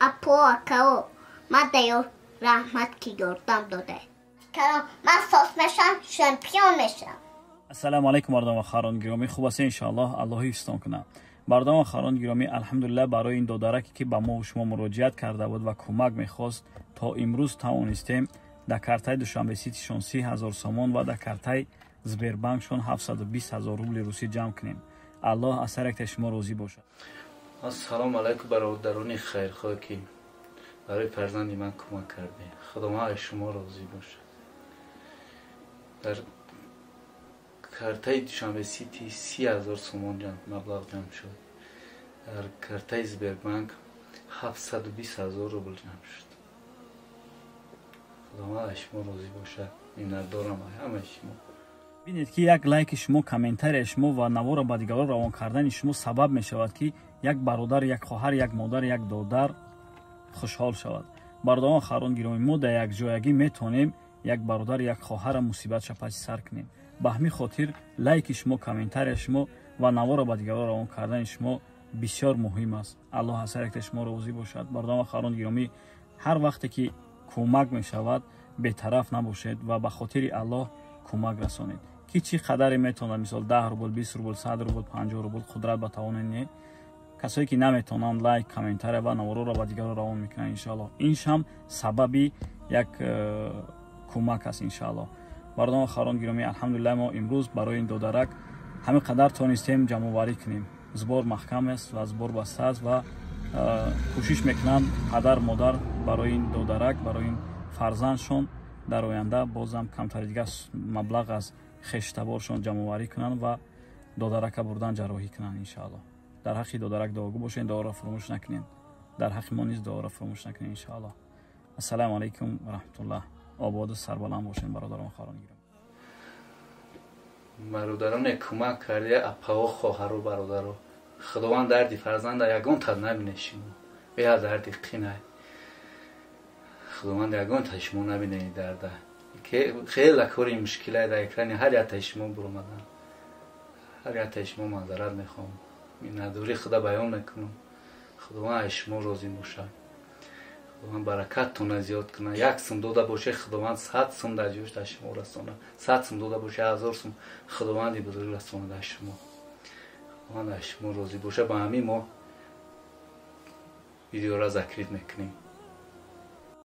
Апо, акао, ман даё раҳмат, ки ёрдам дода. Ман сос мешам, чемпион мешам. Ассалому алайкум, бародарон ва хоҳарон гиромӣ. Хуб ҳастед, иншоаллоҳ, Аллоҳ ҳифзтон кунад. Бародарон ва хоҳарон гиромӣ, алҳамдулиллаҳ, барои ин додараке, ки ба мо шумо муроҷиат карда буд ва кӯмак мехост, то имрӯз тавонистем дар картаи Душанбе Ситишон 30 000 сомон ва дар картаи Сбербанкшон 720 000 рубли русӣ ҷамъ кунем. Аллоҳ аз ҳар яктаи шумо розӣ бошад. Ассалому алайкум, бародарони хайрхоҳ, ки барои фарзанди ман кӯмак кардед. Худованд аз шумо розӣ бошад. Дар картаи Душанбе Сити 30 000 сомон маблағ ҷамъ шуд, дар картаи Сбербанк 720 000 рубл ҷамъ шуд. Худованд аз шумо розӣ бошад. Миннатдорам ҳамаи шумо. Бинед, ки як лайки шумо, комментарияи шумо ва наворро ба дигарон равон кардани шумо сабаб мешавад, ки як бародар, як хоҳар, як модар, як додар хушҳол шавад. Бародарон, хоҳарон гиромӣ, мо дар якҷоягӣ метавонем як бародар, як хоҳарра мусибатша паси сар кунем. Ба ҳамин хотир лайки шумо, комментарияи шумо ва наворро ба дигарон равон кардани шумо бисёр муҳим аст. Аллоҳ аз ҳар яктаи шумо розӣ бошад. Бародарон ва хоҳарон гиромӣ, ҳар вақте ки кӯмак мешавад, бетараф набошед ва ба хотири Аллоҳ кӯмак расонед. Ки чӣ қадаре метавонад, мисол, 10 рубл, 20 рубл, 100 рубл, 50 рубл, қудрат ба тавоне не. Касое ки наметавонанд, лайк, комментария ва навороро ба дигарон равон мекунанд, иншоаллоҳ, иншам сабаби як кӯмак аст, иншоаллоҳ. Бародарон, хоҳарон гиромӣ, алҳамдулиллаҳ, мо имрӯз барои ин додарак ҳамин қадар тонистем ҷамъоварӣ кунем. Сбор маҳкам аст ва сбор баста аст ва кӯшиш мекунанд падар, модар барои ин додарак, барои ин фарзандшон дар оянда бозам камтари дигар маблағ аз хештаборшон ҷамъоварӣ кунанд ва додарака бурдан, ҷарроҳӣ кунанд, иншоаллоҳ. Дар ҳаққи додарак дуогӯ бошед, дуоро фуромӯш накунед. Дар ҳаққи мо низ дуоро фуромӯш накунед, иншоаллоҳ. Ассалому алайкум ва раҳматуллоҳ. Ободу сарбаланд бошед, бародарон, хоҳарон гиромӣ. Бародароне кӯмак карде, апао, хоҳару бародаро, Худованд дарди фарзанда ягон та набине. Шумо беҳад дарди қинай, Худованд ягон та шумо набине дарда. Хеле кори мушкилай дар экрани ҳар яктаи шумо буромадан. Ҳар яктаи шумо маъзарат мехоҳам, миннатдории худа баён мекунам. Худованд аз шумо розӣ бошад. Худованд баракаттона зиёд кунад. Як сум дода боше, Худованд 100 сум дар ҷош дар шумо расона. 100 сум дода боше, 1000 сум Худованди бузург расона дар шумо. Худованд аз шумо розӣ боша. Ба ҳамин мо видеора закрыть мекунем.